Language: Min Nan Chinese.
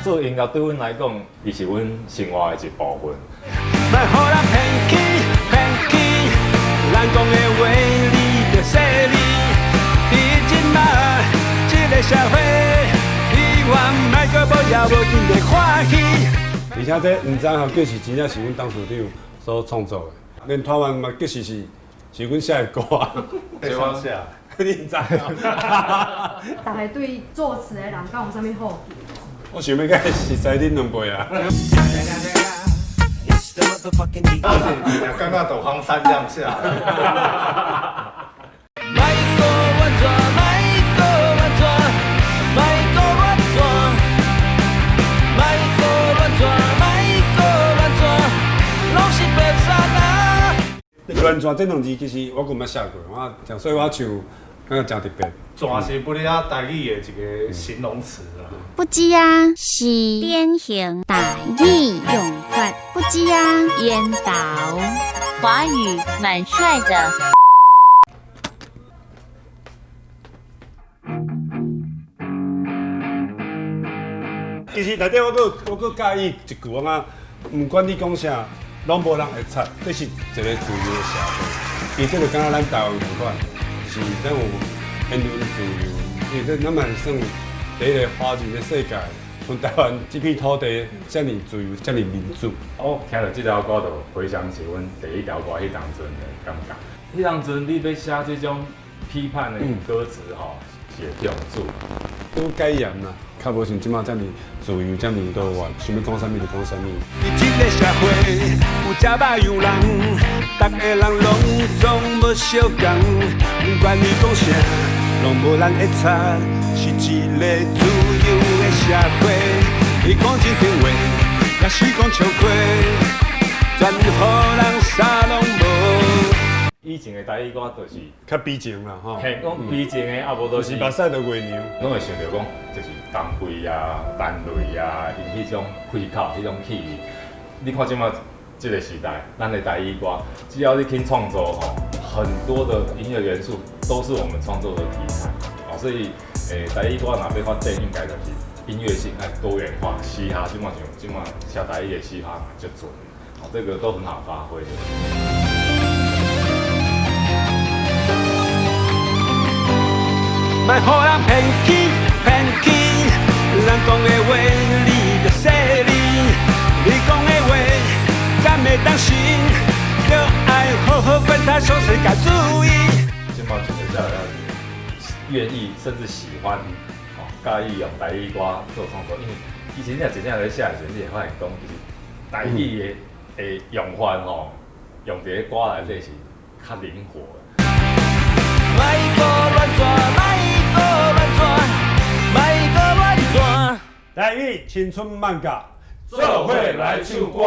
做音樂對阮來講，伊是阮生活的一部分。莫予人騙去騙去，人講的話你著說你。佇這馬這个社會，希望莫閣無也無緊的歡喜。而且這毋知吼，其實真正是阮董事長所創作的，連台灣嘛，其實是阮寫的歌。這我寫。你毋知哦？大家對作詞的人敢有啥物好奇？我想欲共熟似恁兩輩啊。感覺就荒山這樣寫。莫閣怨怎，莫閣怨怎，莫閣怨怎，莫閣怨怎，莫閣怨怎，攏是白痴啦。亂轉這兩字其實我閣毋捌寫過，我所以我唱感覺誠特別。轉是不離啊台語的一個形容詞啦。不知啊，是典型台語用法。不知啊，緣投。華語蠻帥的。其實內底我閣佮意一句，我感覺毋管你講啥，攏無人會插，這是一個自由的社會。伊這就敢若咱台灣仝款，就是咱有言論自由，因為這咱嘛是算佇彼个華人的世界，像台灣這片土地遮爾自由，遮爾民主。我聽著這條歌，就回想起阮第一條歌彼當陣的感覺。彼當陣你欲寫這種批判的歌詞吼，是會中注。都改嚴啦，較無像這馬遮爾自由，遮爾多元，想欲講啥物就講啥物。佇這个社會有這百樣人，逐个人攏總無相仝，不管你講啥，攏無人會插，是一个自由的社會。你講真話，抑是講笑話，全予人啥攏無。以前的台語歌就是較悲情啦，吼。嘿，講悲情的，啊無就是目屎就月娘，攏會想著講，就是東貴啊、陳雷啊，𪜶彼種開口、彼種氣味。你看這馬這个時代，咱的台語歌，只要你肯創作吼，很多的音樂元素都是我們創作的題材。哦，所以台語歌若欲發展，應該就是音樂性愛多元化，嘻哈這馬像這馬寫台語的嘻哈嘛，足濟，哦，這個都很好發揮。莫予人騙去騙去，人講的話你著說你，你講的話敢會當信？著愛好好觀察，詳細共注意。這馬真濟人願意甚至喜歡，哦，佮意用台語歌做創作，因為其實你若真正咧寫的時陣，你會發現講，其實台語的用法吼，用佇咧歌內底是較靈活的。莫閣亂轉，莫閣亂轉，莫閣亂轉。台語青春漫画，做伙來唱歌。